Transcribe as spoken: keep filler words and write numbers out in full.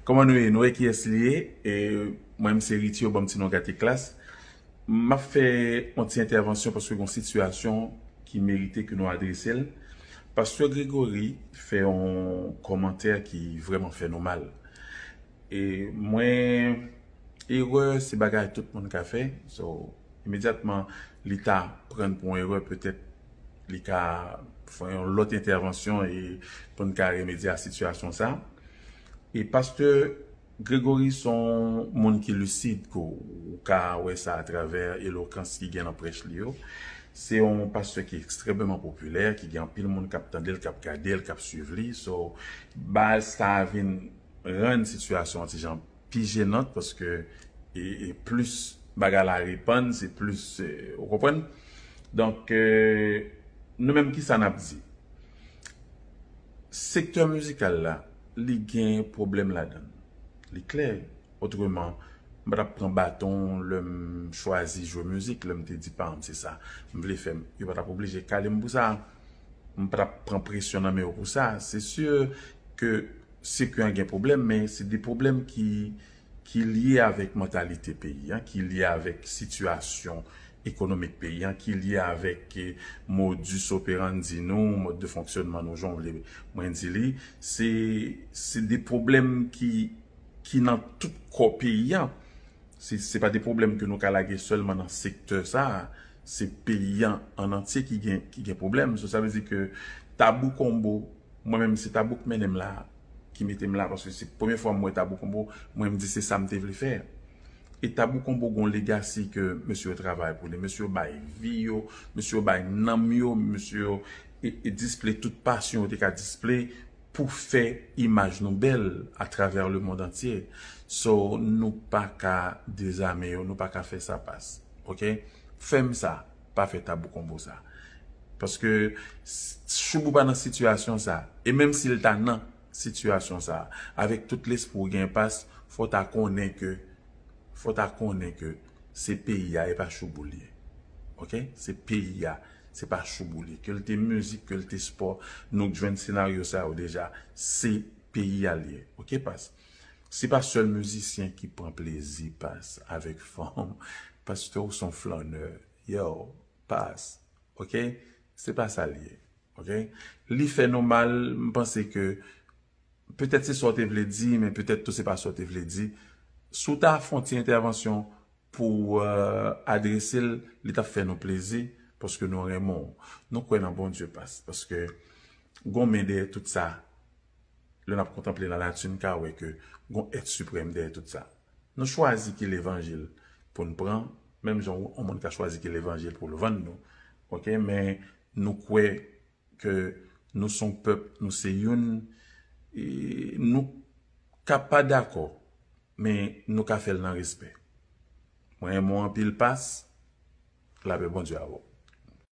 Kòman nou ye? Nou wè kiyès li ye? E mwen, m se Ritchie, yo ban m ti non Gate Klas. M ap fè yon ti entèvansyon paske gen yon sitiyasyon ki merite ke nou adrese l. Pastè Gregory fè yon kòmantè ki vrèman fè nou mal. E mwen, erè, se bagay tout moun ka fè. So, imedyatman, li ta pran pou yon erè, petèt li ka fè yon lòt entèvansyon e pou n ka remedye a sitiyasyon sa. E pastè Gregory se yon moun ki lisid, ke w ka wè sa atravè elokans ki gen nan prèch li yo. Se yon pastè ki ekstrèmeman popilè, ki gen anpil moun k ap tande l, k ap gade l, k ap swiv li. So, baz sa a vin rann sitiyasyon an ti jan pi jenant paske e, e plis bagay la repann, se plis, e, ou konprann? Donk, e, nou menm, ki sa n ap di? Sektè mizikal la, li gen pwoblèm ladan l. Li klè. Otreman, m pa t ap pran baton lè m chwazi jwe mizik, lè m te di paran m se sa m vle fè. Yo pa t ap oblije kale m pou sa. M pa t ap pran presyon nan men yo pou sa. Se si ke sekè an gen pwoblèm, men se de pwoblèm ki, ki lye avèk mantalite peyi an, ki lye avèk sitiyasyon ekonomik peyi an, ki lye avèk, eh, modus operandi nou, mòd de fonksyònman nou, jan w vle mwen di li. Se, se de pwoblèm ki, ki nan tout kò peyi an. Se, se pa de pwoblèm ke nou ka lage sèlman nan sektè sa a. Se peyi an an antye ki gen, ki gen pwoblèm. So, sa vle di ke Tabou Combo, mwen menm, se Tabou k mennen m la, ki mete m la, paske se premye fwa m wè Tabou Combo, mwen, m di se sa m te vle fè. E Tabou Combo gon legasi ke mesye yo travay pou li. Mesye yo bay vi yo, mesye yo bay nanm yo, mesye yo e, e display tout pasyon yo te ka display pou fè imaj nou bèl atravè lemonn antye. So, nou pa ka dezame yo, nou pa ka fè sa pas. Oke? Fè m sa, pa fè Tabou Combo sa. Paske s-, Shoubou pa nan sitiyasyon sa. E menm si l ta nan sitiyasyon sa, avèk tout lespri w gen pas, fò w ta konnen ke, fò w ta konnen ke se peyi a, e pa Shoubou l ye. Oke? Se peyi a, se pa Shoubou l ye. Ke l te mizik, ke l te spò, nou k jwenn senaryo sa yo deja, se peyi a l ye. Oke, pas? Se pa sèl mizisyen ki pran plezi, pas, avèk fanm. Pastè, ou se yon flannè. Yo, pas. Oke? Se pa sa l ye. Oke? Li fè nou mal, m panse ke petèt se sa w te vle di, men petèt tou se pa sa w te vle di. Si w ta fè yon ti entèvansyon pou, eh, adrese l, li t ap fè nou plezi, paske nou renmen w. Nou kwè nan Bondye, pas, paske gon men dèyè tout sa. Lè n ap kontanple lanati, n ka wè ke gon èt siprèm dèyè tout sa. Nou chwazi ki levanjil pou n pran, menm jan yon moun ka chwazi ki levanjil pou l vann nou. Oke, men nou kwè ke nou se yon pèp, nou se youn, e nou ka pa dakò, men nou ka fè l nan respè. Mwen renmen w anpil, pas, lapè Bondye avè w.